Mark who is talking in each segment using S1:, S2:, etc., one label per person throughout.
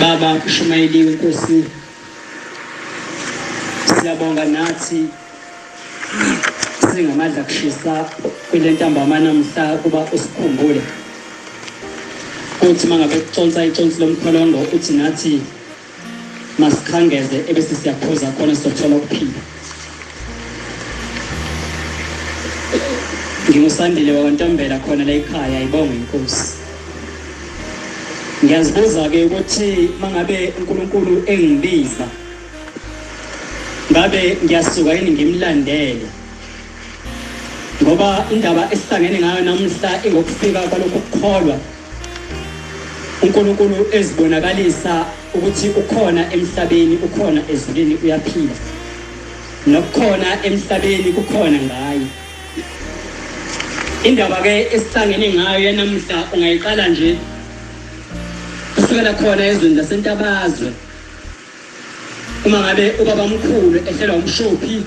S1: Baba ushumayeliwe Nkosi, siyabonga nathi singamadla kushisa kule ntambama namhla kuba usikhumbule uthi mangabe kuconsa iconsi lomkholongo uthi nathi masikhangeze ebese siyaphuza khona sizothola ukuphila. Ngingusandile wakwaNtombela khona la ekhaya ibonge inkosi. Ngiyazibuza ke ukuthi mangabe uNkulunkulu engibiza ngabe ngiyasuka yini ngimlandele ngoba indaba esihlangene ngayo namuhla ingokufika kwalokhu kukholwa uNkulunkulu ezibonakalisa ukuthi ukhona emhlabeni ukhona ezulwini uyaphila nokukhona emhlabeni kukhona ngaye indaba ke esihlangene ngayo yanamuhla ungayiqala nje kusukela khona ezweni lasentabazwe Uma ngabe ubabamkhulu ehlelwa umshophi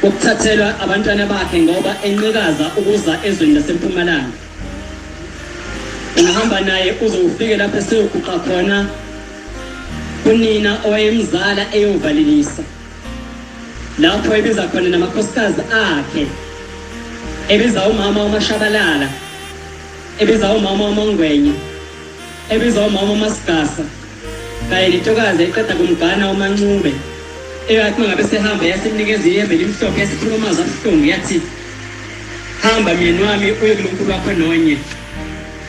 S1: wokuthathelwa abantwana bakhe ngoba enqikaza ukuza ezweni lasempumalanga, ungahamba naye uze ufike lapho eseyoguqa khona kunina owayemzala eyovalelisa lapho ebiza khona namakhosikazi akhe ebiza umama uMashabalala ebiza umama uMangwenya ebiza umama uMasigasa kanye nentokazi eqeda kumgana uMancube eyathi uma ngabe sehamba yasimnikeza iyembe elimhlophe yasikhuluma amazwi abuhlungu yathi hamba myeni wami uye kulonkulu wakho nonye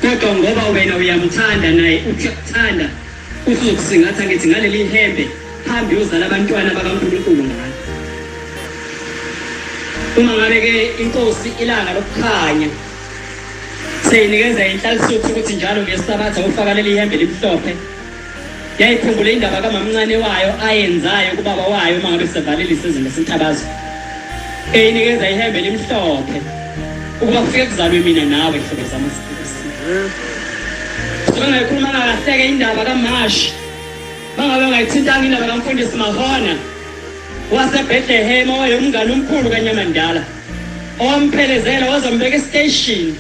S1: kodwa ngoba wena uyamthanda naye uthi uyakuthanda uthi uzokusingatha ngithi ngaleli hembe hambe uyozala abantwana bakaNkulunkulu ngalo uma ngabe-ke inkosi ilanga lokukhanya Seyinikeza inhlalisuthi ukuthi njalo ngeSabatha ufaka leli hembe elimhlophe. Yayikhumbula indaba kamamncane wayo ayenzayo kubaba wayo uma ngabe sevalelisa ezweni lasentabazwe. Eyinikeza ihembe elimhlophe ukuba kufike kuzalwe mina nawe hlobo zami esikhulu. Suke ngayikhuluma kahle-ke indaba kaMashi. Mangabe ungayithintanga indaba kamfundisi Mahona waseBethlehem owayewumngane omkhulu kaNyamandala. Owamphelezela wazombeka esiteshini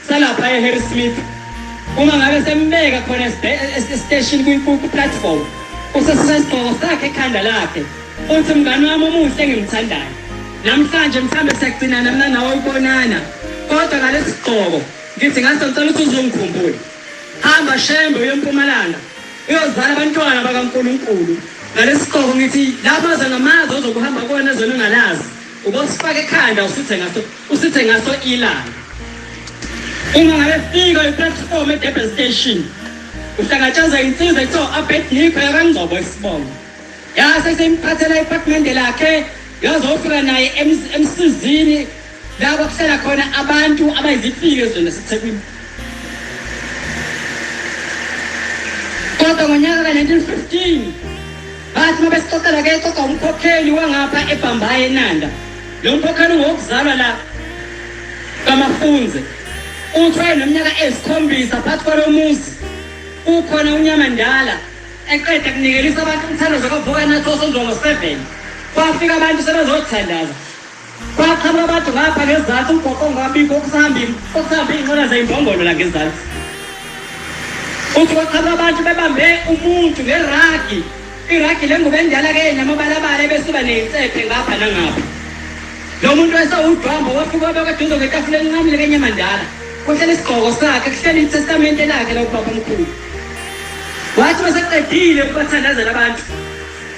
S1: salapha eHarry Smith. Uma ngabe sembeka khona esiteshini kwi-platform, usesisa isigqoko sakhe ekhanda lakhe. Uthi mngani wami omuhle engimthandayo. Namhlanje mhlambe siyagcinana mina nawe ukubonana. Kodwa ngalesi sigqoko ngithi ngase ngicela ukuthi uzongikhumbula. Hamba Shembe uye eMpumalanga uyozala abantwana bakaNkulunkulu. Ngalesi sigqoko ngithi la mazwe ngamazwe ozokuhamba kuwona ezweni ongalazi. Ubosifaka ekhanda usithe ngaso usithe ngaso ilanga. Uma ngabe fika iplatform eDurban Station uhlangatshazwa insizwa ekuthiwa u-Abednico yakaNgcobo isibongo. Yase seyimphathela iphathimende lakhe yazofika naye emsizini la kwakuhlala khona abantu abayizifiki ezweni laseThekwini. Kodwa ngonyaka ka-1915 bathi uma besixoxela ke xoxa umkhokheli wangapha eBhambayi eNanda. Lo mkhokheli ngowokuzalwa la kaMafunze. Uthi wayeneminyaka eyisikhombisa phakathi kwalo muzi kukhona uNyamandala eqeda kunikelisa abantu umthandazo kavuka nathi osonzwa ngo-7 kwafika abantu sebezothandaza Kwaqhamuka abantu ngapha ngezansi umgoqo ongabikho okusahamba okusahamba iy'nqola zey'mbongolo la ngezansi. Uthi kwaqhamuka abantu bebambe umuntu ngeragi, iragi lengubo endala-ke namabalabala ebesiba ney'nsephe ngapha nangapha. Lo muntu wayesewudwambo wafika wabekwa eduze kwetafula elincane likenyamandala. Kuhleli isigqoko sakhe, kuhleli itestamente lakhe lokubaba omkhulu. Wathi maseqedile ukubathandazela abantu,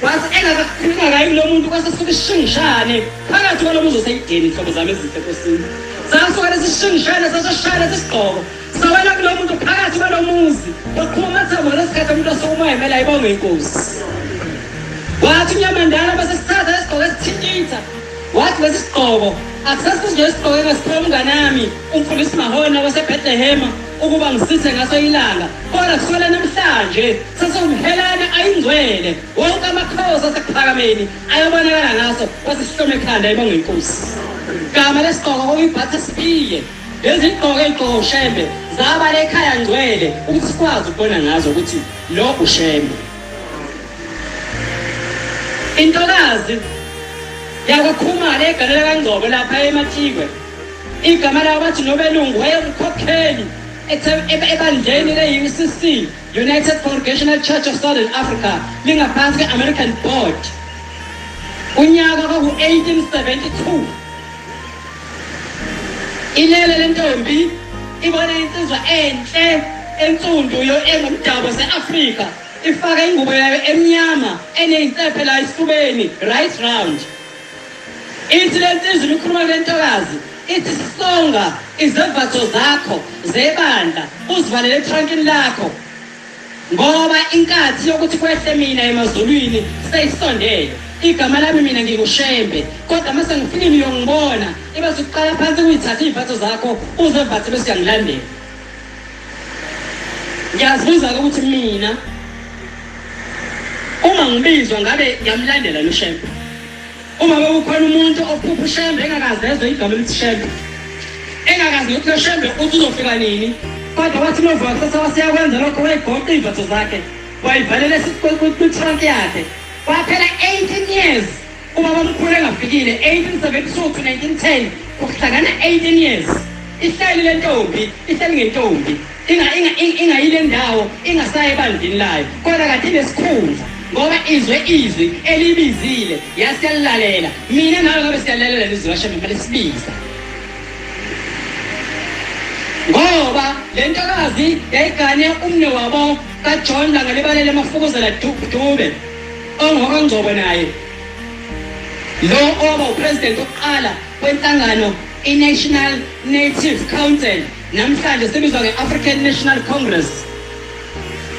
S1: Wathi engakakhuluma kayi lo muntu kwase suka isishingishane phakathi kwalo muzi oseyideni nhlobo zami ezinhle nkosini. Sasuka lesi sishingishane sasashaya lesi sigqoko sawela kulo muntu phakathi kwalo muzi waqhuma amathambo ngalesi sikhathi umuntu osukuma emela ayibonge inkosi. Wathi uNyamandala bese sithatha lesigqoko esithintitha wathi lesi sigqoko akusasizo nje isigqoko engasiphiwa umnganami umfundisi Mahona waseBethlehema ukuba ngisithe ngaso ilanga kodwa kusukela namhlanje sesiwumhelane ayingcwele wonke amakhosi asekuphakameni ayobonakala ngaso wasihloma ekhanda ibonga inkosi gama lesigqoko okuyibhatha sipiye lezi gqoko eyigqoko ushembe zaba lekhaya ngcwele ukuthi sikwazi ukubona ngazo ukuthi lo ushembe intokazi yakwakhumalo egalela kangcobo lapha ematikwe igama layo bathi nobelungu wayengumkhokheli. ebandleni le-UCC, United Congregational Church of Southern Africa, lingaphansi kwe-American Board. Unyaka kwaku-1872. Ilele lentombi ibona insizwa enhle ensundu yo engumdabu wase-Afrika ifaka ingubo yayo emnyama eney'nsephe la esifubeni right round. Ithi le nsizwa ikhuluma kule ntokazi ithi songa izevatho zakho zebandla uzivalele etrankini lakho ngoba inkathi yokuthi kwehle mina emazulwini seyisondele. Igama lami mina nginguShembe, kodwa mase ngifikile uyongibona ibe suqala phansi kuyithatha iy'vatho zakho uzevathe bese uyangilandela. Ngiyazibuza-ke ukuthi mina uma ngibizwa ngabe ngiyamlandela noShembe. Uma bekukhona umuntu ophupha uShembe engakaze ezwe igama elithi Shembe, engakazi nokuthi lo Shembe uthi uzofika nini, kodwa wathi uma kusasa wasiyakwenza lokho, wayigoqa iy'vatho zakhe wayivalela kwi-trunk yakhe. Kwaphela 18 years ubaba omkhulu engafikile, 1872 to 1910 kuhlangana 18 years. Ihleli le ntombi, ihleli ngentombi, ingayile ndawo, ingasayi ebandleni layo, kodwa kade inesikhundla ngoba izwe izwi elibizile yasiyalilalela. Mina nawe ngabe siyalilalela lizwi kaShembe manje sibiza, ngoba le ntokazi yayigane umne wabo kaJohn Langalibalele Mafukuzela Dube ongowakaNgcobo naye lo owaba upresident wokuqala wenhlangano i-National Native Council, namhlanje sibizwa nge-African National Congress.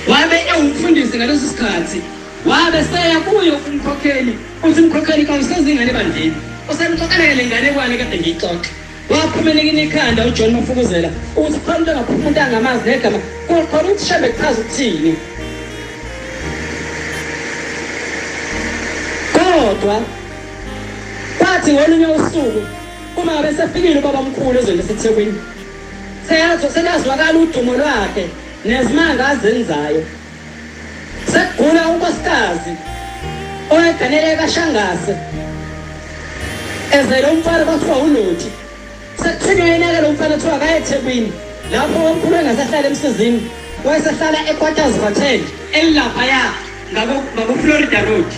S1: Wabe ewumfundisi ngaleso sikhathi, wabe seya kuye umkhokheli, uthi umkhokheli kawusezingane ebandleni, usemxoxeleke le nganekwane kade ngiyixoxa. Waphumela kini ikhanda uJohn Mafukuzela ukuthi khona into engaphuma umuntu angamazi negama khona ukuthi Shembe kuchaza ukuthini. Kodwa kwathi ngolunye usuku uma ngabe sefikile ubaba omkhulu ezweni laseThekwini, seyazo selazwakala udumo lwakhe nezimanga azenzayo. Sekugula unkosikazi owayeganele kaShangase ezele umfana kwathiwa uLothi. Sekuthunywa yena-ke lo mfana kuthiwa akaye eThekwini lapho omkhulu engasahlala eMsizini, wayesehlala eQuarters Hotel elilaphaya ngakuFlorida Road.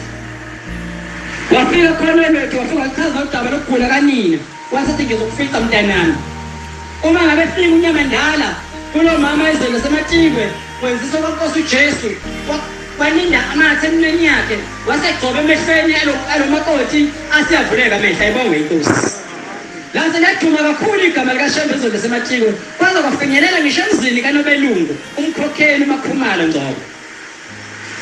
S1: Wafika khona uLothi wafika wachaza udaba lokugula kanina, wasethi ngizokufica mntanami. Uma ngabe fika uNyamandala kulo mama ezweni laseMatikwe wenziswa kwankosi uJesu waninda amathe eminweni yakhe wasegcoba emehlweni alomakoti asiyavuleka amehlo ayibongwe inkosi. Laze laduma kakhulu igama likaShembe ezweni laseMatikwe kwaze kwafinyelela ngisho emzini kaNobelungu umkhokheli uMakhumalo Ngcobo.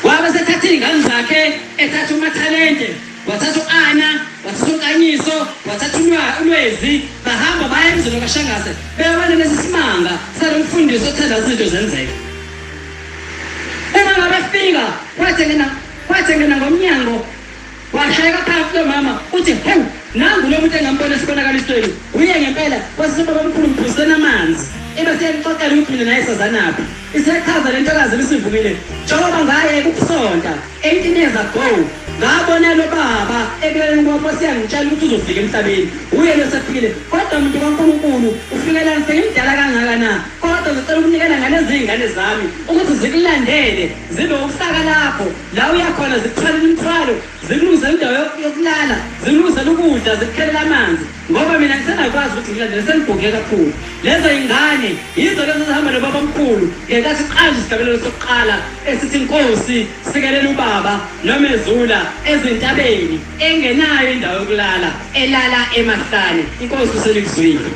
S1: Wabe sethatha iy'ngane zakhe, ethatha uMathalente, wathatha u-Ana, wathatha uNkanyiso, wathatha uLwezi, bahamba baya emzini kaShangase beyobona lesi simanga salo mfundisi othanda izinto zenzeka. Uma ngabe fika kwathi ngena ngomnyango washayeka phansi lo mama uthi hawu nangu lo muntu engambona esibonakalisweni uye ngempela. Kwase baba omkhulu mphuziseni amanzi ebe siyamxoxela ukuthi mina naye sazanaphi. Isechaza le ntokazi ebisivukile njengoba ngayeka ukusonta 18 years ago ngabona lo baba ekuleleni kwami wasiyangitshela ukuthi uzofika emhlabeni uye lo sefikile, kodwa muntu kaNkulunkulu ufikelani sengimdala kangaka na? Kodwa ngicela ukunikela ngalezi zingane zami ukuthi zikulandele zibe uhlaka lakho la uyakhona, zikuthwalele imithwalo, zikulungisele indawo yokulala, zikulungisele ukudla, zikukhelele amanzi, ngoba mina ngisengakwazi ukuthi ngilandele sengiguge kakhulu. Lezo ingane yizo lezo ezihamba nobaba omkhulu ngenkathi kuqanjwa isigabelelo sokuqala esithi Nkosi sikelela ubaba nomezula ezintabeni engenayo indawo yokulala elala emahlane. Inkosi uselikuzwile.